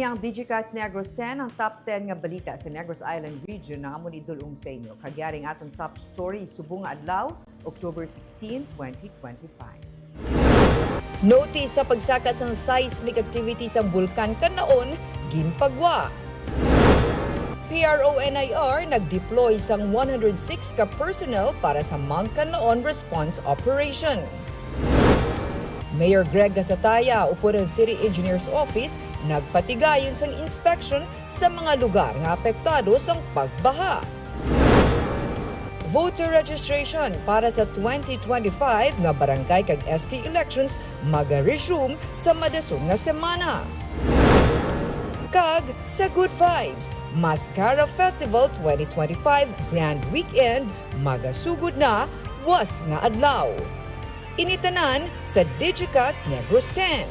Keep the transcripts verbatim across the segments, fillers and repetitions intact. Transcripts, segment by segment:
Ang Digicast Negros ten, ang top ten nga balita sa Negros Island Region, ang amo ni dul-ong sa inyo. Kag yari ang aton top story subong nga adlaw, October sixteen, twenty twenty-five. Notice sa pagsaka sang seismic activity sang Bulkan Kanlaon ginpagwa. P R O N I R nag-deploy sang one hundred six ka personnel para sa Mount Kanlaon response operation. Mayor Greg Gasataya upod ang City Engineer's Office nagpatigayon sang inspection sa mga lugar nga apektado sang pagbaha. Voter registration para sa twenty twenty-five nga barangay kag S K elections maga-resume sa madason nga semana. Kag sa Good Vibes, Mascara Festival twenty twenty-five Grand Weekend magasugod na buas nga adlaw. Ini tanan sa Digicast Negros ten.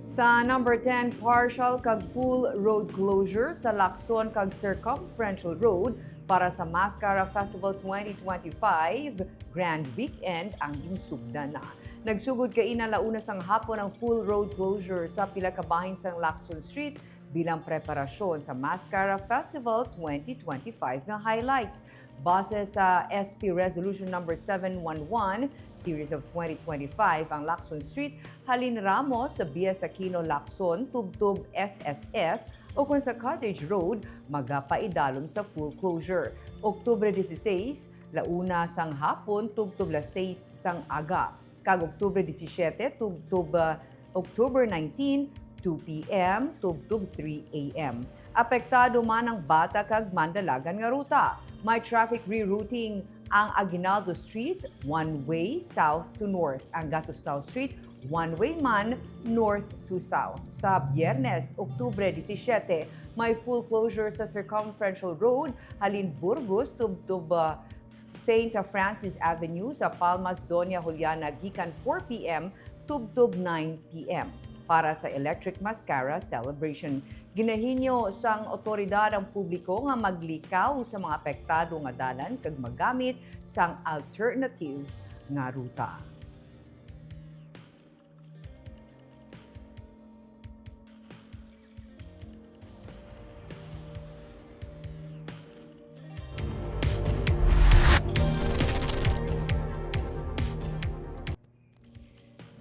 Sa number ten, partial kag full road closure sa Lacson kag Circumferential Road para sa Mascara Festival twenty twenty-five Grand Weekend ang ginsugdan na. Nagsugod kaina la una sang hapon ang full road closure sa pila ka bahin sang Lacson Street bilang preparasyon sa Mascara Festival twenty twenty-five nga highlights. Base sa S P Resolution Number seven one one, Series of twenty twenty-five, ang Lacson Street halin Ramos sa Bias Aquino Lacson tubtob S S S o kon sa Cottage Road magapaidalom sa full closure. Oktubre dieciséis, la una sang hapon tubtob las seis sang aga, kag Oktubre diecisiete tubtob, ah, October nineteen, two P M tubtob three A M. Apektado man ang Bata kag Mandalagan nga ruta. May traffic rerouting ang Aguinaldo Street, one-way south to north, ang Gatustao Street, one-way man north to south. Sa Biyernes, Oktubre diecisiete, may full closure sa Circumferential Road halin Burgos tubtob, ah, Saint Francis Avenue sa Palmas Doña Juliana gikan four P M tubtob nine P M para sa Electric Mascara Celebration. Ginahinyo sang awtoridad ang publiko nga maglikaw sa mga apektado nga dalan kag maggamit sang alternative nga ruta.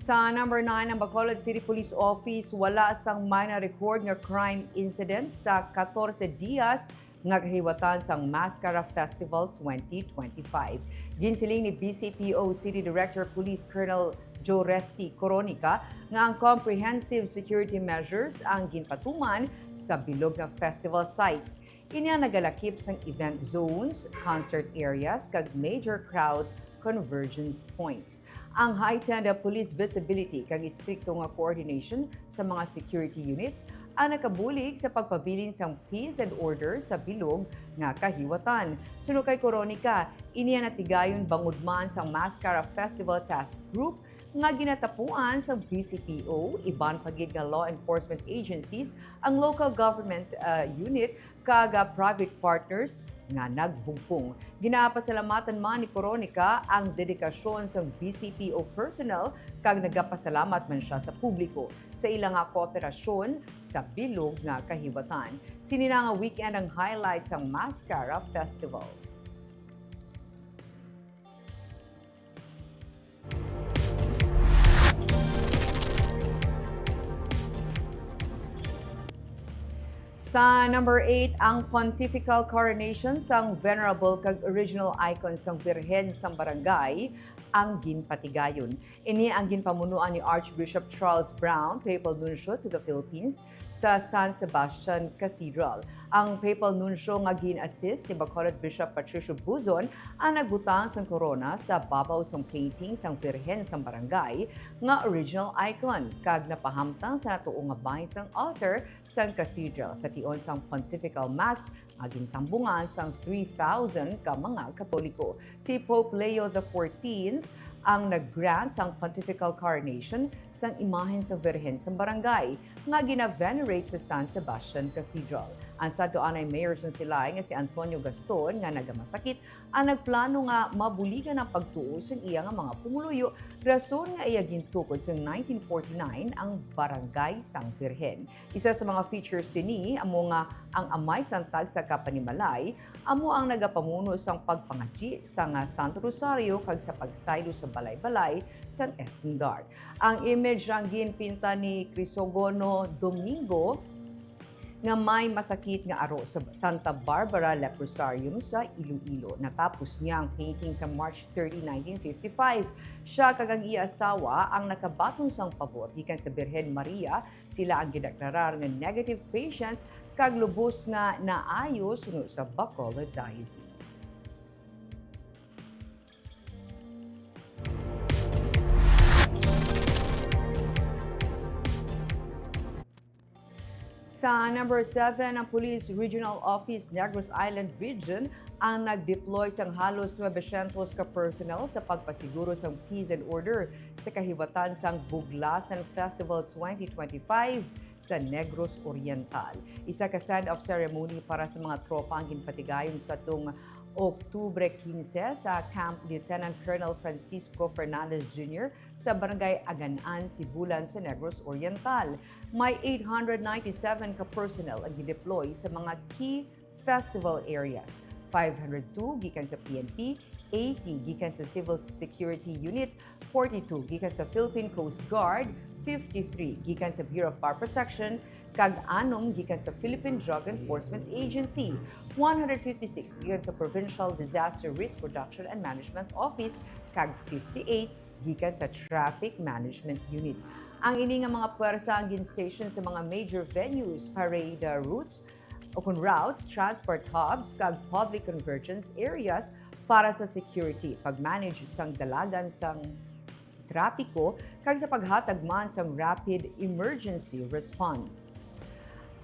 Sa number nine, ang Bacolod City Police Office wala sang may na-record nga crime incident sa katorse dias nga kahiwatan sang Mascara Festival twenty twenty-five. Ginsiling ni B C P O City Director Police Colonel Joe Resty Coronica nga ang comprehensive security measures ang ginpatuman sa bilog nga festival sites. Ini ang nagalakip sang event zones, concert areas, kag major crowd convergence points. Ang heightened police visibility kag istrikto nga coordination sa mga security units ang nakabulig sa pagpabilin sang peace and order sa bilog nga kahiwatan. Suno kay Coronica, ini ang natigayon bangod man sang Mascara Festival Task Group nga ginatapuan sang B C P O, iban pa gid nga law enforcement agencies, ang local government, ah, unit, kag, ah, private partners nga nagbugpong. Ginapasalamatan man ni Coronica ang dedikasyon sang B C P O personnel kag nagapasalamat man sia sa publiko sa ila nga kooperasyon sa bilog nga kahiwatan. Sini na nga weekend ang highlight sang Mascara Festival. Sa number eight, ang pontifical coronation sang venerable kag original icon sang Birhen sang Barangay ang ginpatigayon. Ini ang ginpamunuan ni Archbishop Charles Brown, Papal Nuncio to the Philippines, sa San Sebastian Cathedral. Ang Papal Nuncio nga gin-assist ni Bacolod Bishop Patricio Buzon ang nagbutang sang korona sa babaw sang painting sang Birhen sang Barangay nga original icon kag napahamtang sa natuo nga bahin sang altar sang cathedral sa tion sang Pontifical Mass nga gintambungan sang three thousand ka mga Katoliko. Si Pope Leo the fourteenth ang nag-grant sang pontifical coronation sang imahen sang Birhen sang barangay nga gina-venerate sa San Sebastian Cathedral. Ang Santo Anay Mayor sang Silay nga si Antonio Gaston nga nagamasakit ang nagplano nga mabuligan ang pagtuo sang iya nga mga pumuluyo, rason nga iya gintukod sang nineteen forty-nine ang Barangay sang Birhen. Isa sa mga features sini amo nga ang amay sang tagsa ka panimalay amo ang nagapamuno sang pagpangadyi sang Santo Rosario kag sa pagsaylo sa balay-balay sang estandar. Ang image ang ginpinta ni Crisogono Domingo nga may masakit nga aro sa Santa Barbara Leprosarium sa Iloilo. Natapos niya ang painting sa March thirty, nineteen fifty-five. Siya kag ang iya asawa ang nakabaton sang pabor gikan sa Birhen Maria. Sila ang gideklarar nga negative patients kag lubos nga naayo suno sa Bacolod Diocese. Sa number seven, ang Police Regional Office Negros Island Region ang nag-deploy sang halos nuebe syentos ka personnel sa pagpasiguro sang peace and order sa kahiwatan sang Buglasan Festival twenty twenty-five sa Negros Oriental. Isa ka send-off ceremony para sa mga tropa ang ginpatigayon sa tung Oktubre quince sa Camp Lieutenant Colonel Francisco Fernandez Junior sa Barangay Aganan, Sibulan sa Negros Oriental. May eight hundred ninety-seven ka personnel ang gideploy sa mga key festival areas, five hundred two gikan sa P N P, eighty gikan sa Civil Security Unit, forty-two gikan sa Philippine Coast Guard, fifty-three gikan sa Bureau of Fire Protection, kag anom gikan sa Philippine Drug Enforcement Agency, one hundred fifty-six gikan sa Provincial Disaster Risk Reduction and Management Office, kag fifty-eight gikan sa Traffic Management Unit. Ang ini nga mga pwersa ang gin-station sa mga major venues, parade, uh, routes, o kon routes, transport hubs, kag public convergence areas para sa security, pag-manage sang dalagan sang trapiko, kag sa paghatag man sang rapid emergency response.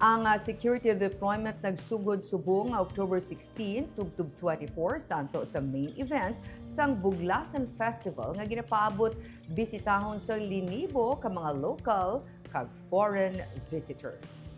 Ang, ah, security deployment nagsugod subong nga October sixteen tubtob twenty-four, santo sa main event sang Buglasan Festival nga ginapaabot bisitahon sang linibo ka mga local kag foreign visitors.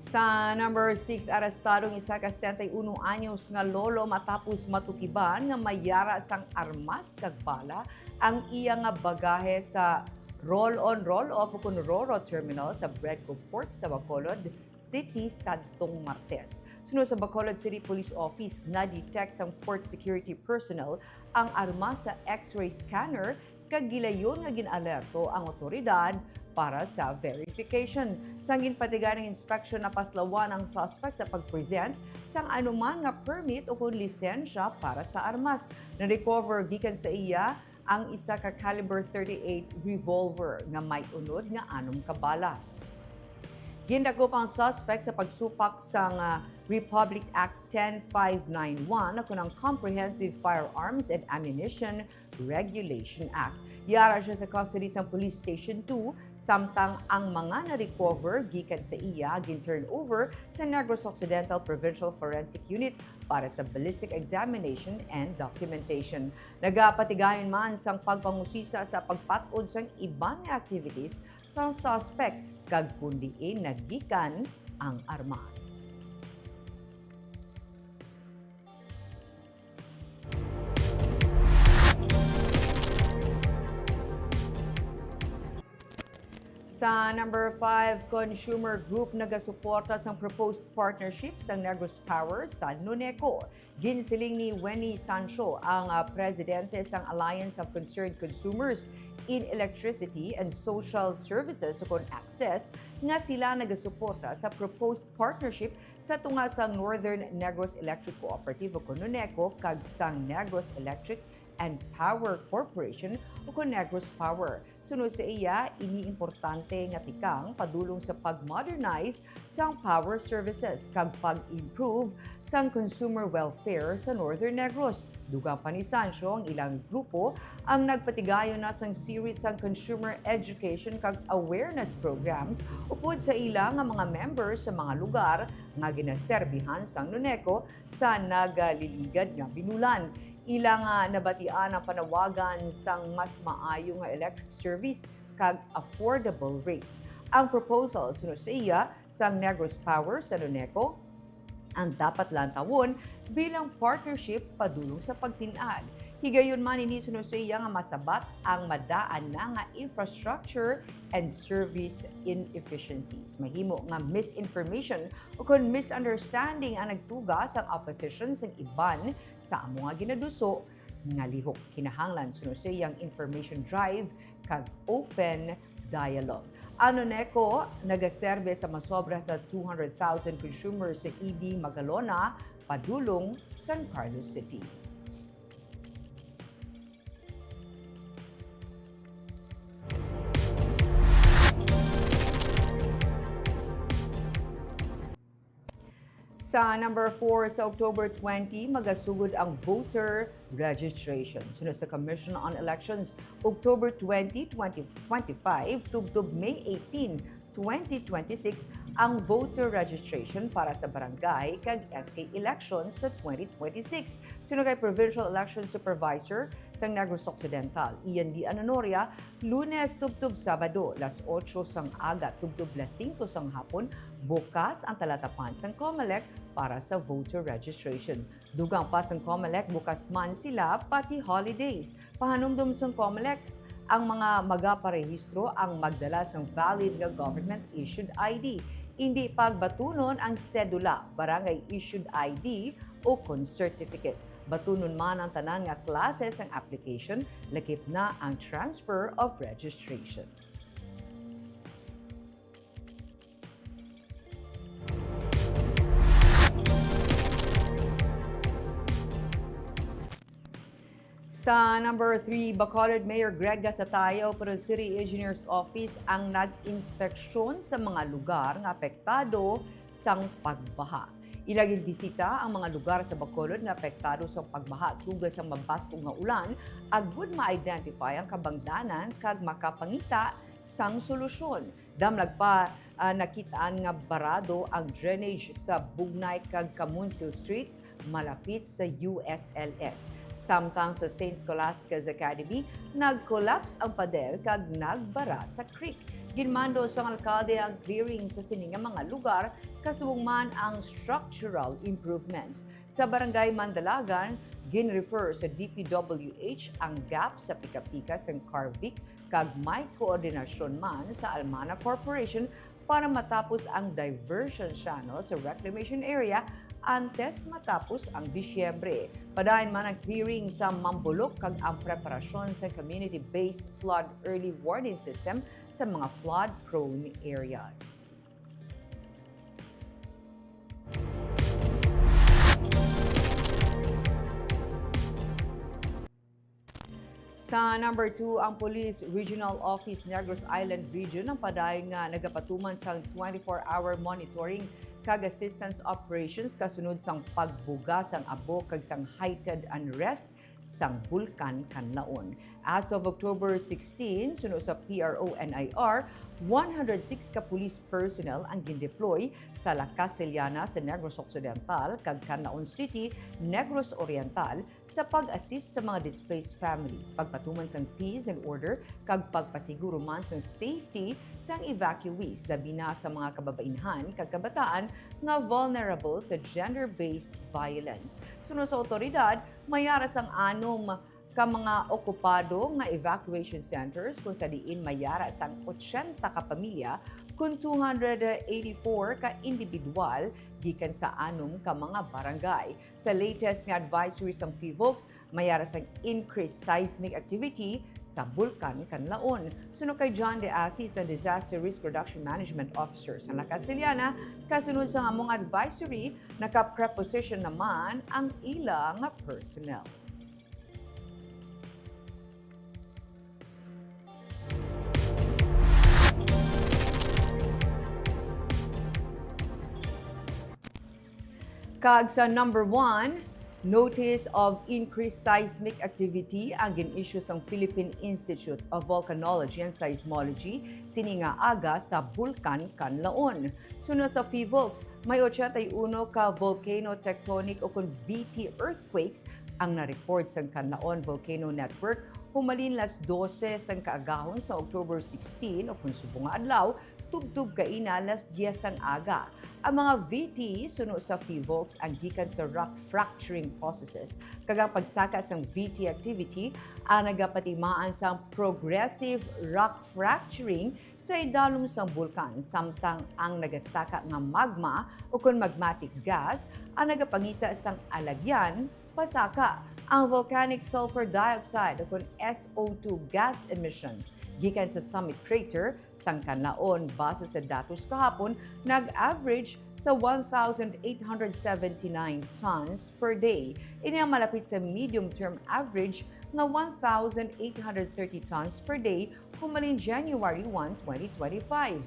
Sa number six, arestado ang isa ka setenta y uno anyos nga lolo matapos matukiban nga may yara sang armas kag bala ang iya nga bagahe sa roll-on, roll-off o kon ro-ro terminal sa Bredco Port sa Bacolod City sadtong Martes. Suno sa Bacolod City Police Office, na-detect sang port security personnel ang armas sa X-ray scanner kag gilayon nga gin-alerto ang awtoridad para sa verification. Sang ginpatigayon ang inspeksyon, napaslawan ang suspect sa pag-present sang anuman nga permit o kon lisensya para sa armas. Na-recover gikan sa iya ang isa ka caliber thirty-eight revolver nga may unod nga anom ka bala. Gindakop ang suspect sa pagsupak sang, ah, Republic Act ten five nine one, kon ang Comprehensive Firearms and Ammunition Regulation Act. Yara siya sa custody sang Police Station two, samtang ang mga na-recover gikan sa iya gin-turn over sa Negros Occidental Provincial Forensic Unit para sa ballistic examination and documentation. Nagapatigayon man sang pagpangusisa sa pagpat-od sang iban nga activities sang suspect kag kon diin naggikan ang armas. Sa number five, consumer group nagasuporta sang proposed partnership sang Negros Power sa Noneco. Ginsiling ni Wenny Sancho, ang, ah, presidente sang Alliance of Concerned Consumers in Electricity and Social Services, ukon ACCES, nga sila nagasuporta sa proposed partnership sa tunga sang Northern Negros Electric Cooperative, ukon Noneco, kag sang Negros Electric and Power Corporation, ukon Negros Power. Suno sa iya, ini importante nga tikang padulong sa pag-modernize sang power services kag pag-improve sang consumer welfare sa Northern Negros. Dugang pa ni Sancho, ang ilang grupo ang nagpatigayon na sang series sang consumer education kag awareness programs upod sa ila nga mga members sa mga lugar nga ginaserbihan sang Noneco sa nagaliligad nga binulan. Ila nga nabatian ang panawagan sang mas maayo nga electric service kag affordable rates. Ang proposal, suno sa iya, sang Negros Power sa Noneco, ang dapat lantawon bilang partnership padulong sa pagtin-ad. Higayon man ini, suno sa iya, nga masabat ang madaan na nga infrastructure and service inefficiencies. Mahimo nga misinformation o kon misunderstanding ang nagtuga sang opposition sang iban sa amo nga ginaduso nga lihok. Kinahanglan, suno sa iya, ang information drive kag open dialogue. Ang Noneco nagaserbe sa masobra sa two hundred thousand consumers sa E B Magalona padulong San Carlos City. Sa number four, sa October twenty, magasugod ang voter registration. Suno sa Commission on Elections, October twenty, twenty twenty-five, tubtob May eighteen, twenty twenty-six, ang voter registration para sa barangay kag S K elections sa twenty twenty-six. Suno kay Provincial Election Supervisor sang Negros Occidental, Ian D. Anonoria, Lunes tubtob Sabado, las otso sang aga tubtob las singko sang hapon, bukas ang talatapan sang Comelec para sa voter registration. Dugang pa sang Comelec, bukas man sila pati holidays. Pahanumdom sang Comelec, ang mga magaparehistro ang magdala sang valid nga government-issued I D. Indi pagbatunon ang sedula, barangay-issued I D, o kon certificate. Batunon man ang tanan nga klase sang application, lakip na ang transfer of registration. Sa number three, Bacolod Mayor Greg Gasataya upod ang City Engineer's Office ang nag-inspeksyon sa mga lugar nga apektado sang pagbaha. Ila ginbisita ang mga lugar sa Bacolod nga apektado sang pagbaha tungod sang mabaskog nga ulan, agud ma-identify ang kabangdanan kag makapangita sang solusyon. Damlag pa, ah, nakit-an nga barado ang drainage sa Bugnay kag Camuncil Streets malapit sa U S L S. Samtang sa Saint Scholastica's Academy, nag-collapse ang pader kag nagbara sa creek. Ginmando sang alkalde ang clearing sa sini nga mga lugar, kasubong man ang structural improvements. Sa Barangay Mandalagan, gin-refer sa D P W H ang gap sa pikapika sang Carvic kag may koordinasyon man sa Almana Corporation para matapos ang diversion channel sa reclamation area antes matapos ang Disyembre. Padayon man ang clearing sa Mambulok kag ang preparasyon sa community-based flood early warning system sa mga flood-prone areas. Sa number two, ang Police Regional Office Negros Island Region ang padayon nga nagapatuman sang twenty-four hour monitoring kag assistance operations kasunod sang pagbuga sang abo kag sang heightened unrest sang Bulkan Kanlaon. As of October sixteen, suno sa P R O N I R, one hundred six ka police personnel ang gindeploy sa La Castellana sa Negros Occidental kag Canlaon City, Negros Oriental, sa pag-assist sa mga displaced families, pagpatuman sang peace and order, kag pagpasiguro man sang safety sang evacuees, labi na sa mga kababainhan kag kabataan nga vulnerable sa gender-based violence. Suno sa awtoridad, may ara sang anom ka mga okupado nga evacuation centers, kung sa diin may ara sang ochenta ka pamilya, kun two hundred eighty-four ka indibidwal gikan sa anom ka mga barangay. Sa latest nga advisory sang PHIVOLCS, may ara sang increased seismic activity sa Bulkan Kanlaon. Suno kay John De Asis, ang Disaster Risk Reduction Management Officer sa La Castellana, kasunod sa among advisory, naka-preposition naman ang ila nga personnel. Kag sa number one, Notice of increased seismic activity ang gin-issue sang Philippine Institute of Volcanology and Seismology sini nga aga sa Bulkan Kanlaon. Suno sa PHIVOLCS, may ochenta y uno ka volcano tectonic o kon V T earthquakes ang na-record sang Kanlaon Volcano Network humalin las dose sang kaagahon sa October sixteen o kon subong nga adlaw tubtob kaina las dyes sang aga. Ang mga V T suno sa PHIVOLCS ang gikan sa rock fracturing processes, kag ang pagsaka sang V T activity ang nagapatimaan sang progressive rock fracturing sa idalom sang bulkan, samtang ang nagasaka nga magma o kon magmatic gas ang nagapangita sang alagyan pasaka. Ang volcanic sulfur dioxide o kon S O two gas emissions gikan sa summit crater sang Kanlaon, base sa datos kahapon, nag-average sa one thousand eight hundred seventy-nine tons per day. Ini ang malapit sa medium-term average nga one thousand eight hundred thirty tons per day humalin January one, twenty twenty-five.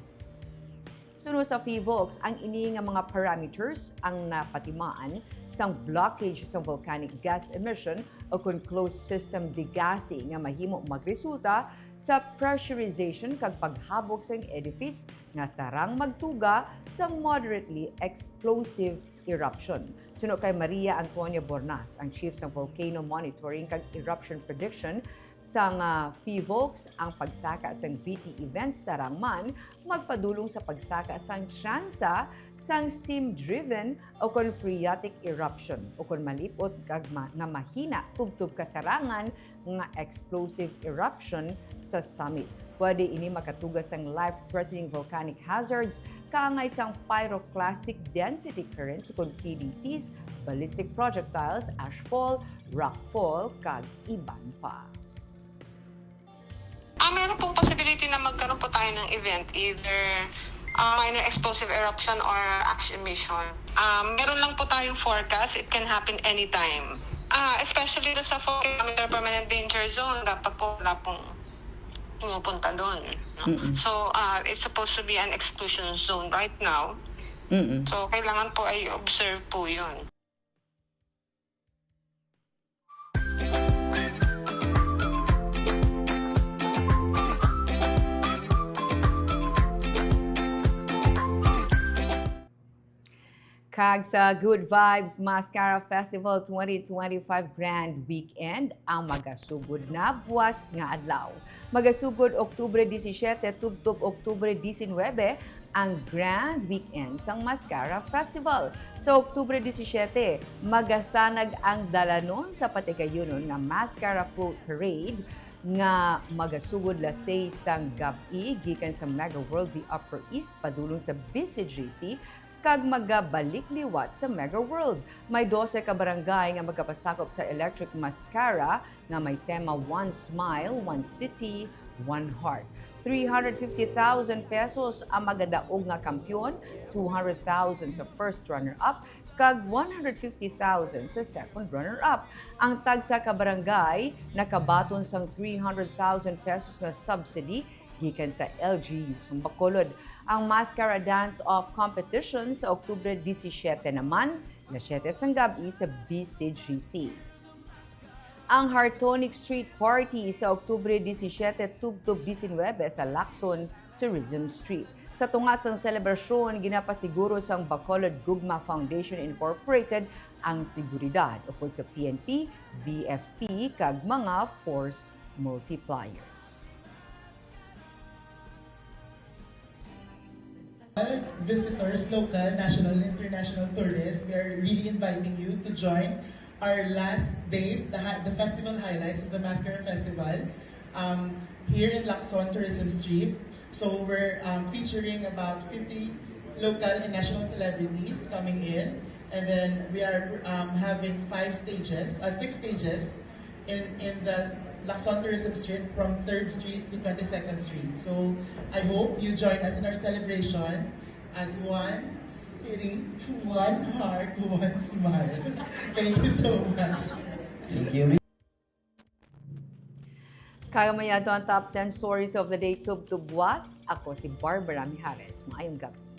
Suno sa PHIVOLCS, ang ini nga mga parameters ang napatimaan sang blockage sang volcanic gas emission o kon closed system degassing nga mahimo magresulta sa pressurization kag paghabog sang edifice nga sarang magtuga sang moderately explosive eruption. Suno kay Maria Antonia Bornas, ang chief sang Volcano Monitoring kag Eruption Prediction sang, ah, PHIVOLCS, ang pagsaka sang V T events sarang man magpadulong sa pagsaka sang tsansa sang steam-driven o kon phreatic eruption o kon malip-ot kag ma-, nga mahina tubtob kasarangan nga explosive eruption sa summit. Pwede ini makatuga sang life-threatening volcanic hazards, kaangay sang pyroclastic density currents o kon P D Cs, ballistic projectiles, ashfall, rockfall, kag iban pa. Ah, meron pong possibility na magkaroon po tayo ng event, either ah, minor explosive eruption or ash emission. Ah, meron lang po tayong forecast, it can happen anytime. Ah, especially do sa four kilometer permanent danger zone, dapat po wala pong pumupunta doon. No? Mm-mm. So, ah, it's supposed to be an exclusion zone right now. Mm-mm. So, kailangan po ay observe po yun. Kag sa Good Vibes Mascara Festival twenty twenty-five Grand Weekend ang magasugod na buwas nga adlaw. Magasugod Oktubre disisiete tubtob Oktubre disinwebe ang Grand Weekend sang Mascara Festival. Sa Oktubre disisiete, magasanag ang dalanon sa patigayunon nga Mascara Float Parade nga magasugod las seis sang gab-i gikan sa Mega World V Upper East padulong sa B C G C kag magabalik liwat sa Mega World. May dose ka barangay nga magapasakop sa Electric Mascara nga may tema One Smile, One City, One Heart. Three hundred fifty thousand pesos ang magadaog nga kampiyon, two hundred thousand sa first runner-up, kag one hundred fifty thousand sa second runner-up. Ang tagsa ka barangay nakabaton sang three hundred thousand pesos nga subsidy gikan sa L G U sang Bacolod. Ang Mascara Dance Off Competition sa Oktubre disisiete naman, las siete sang gab-i sa B C G C. Ang Heartonic Street Party sa Oktubre disisiete tubtob disinwebe sa Lacson, Tourism Street. Sa tunga sang selebrasyon, ginapasiguro sang Bacolod Gugma Foundation Incorporated ang seguridad upod sa P N P, B F P, kag mga force multipliers. Visitors, local, national, and international tourists, we are really inviting you to join our last days, the, hi- the festival highlights of the Mascara Festival, um, here in Lacson Tourism Strip. So we're um, featuring about fifty local and national celebrities coming in. And then we are um, having five stages, uh, six stages in, in the Lacson Tourism Street from third Street to twenty-second Street. So I hope you join us in our celebration as one city, one heart, one smile. Thank you so much. Thank you. Kag amo to ang top ten stories of the day tubtob buwas. Ako si Barbara Mijares. Maayong gabi.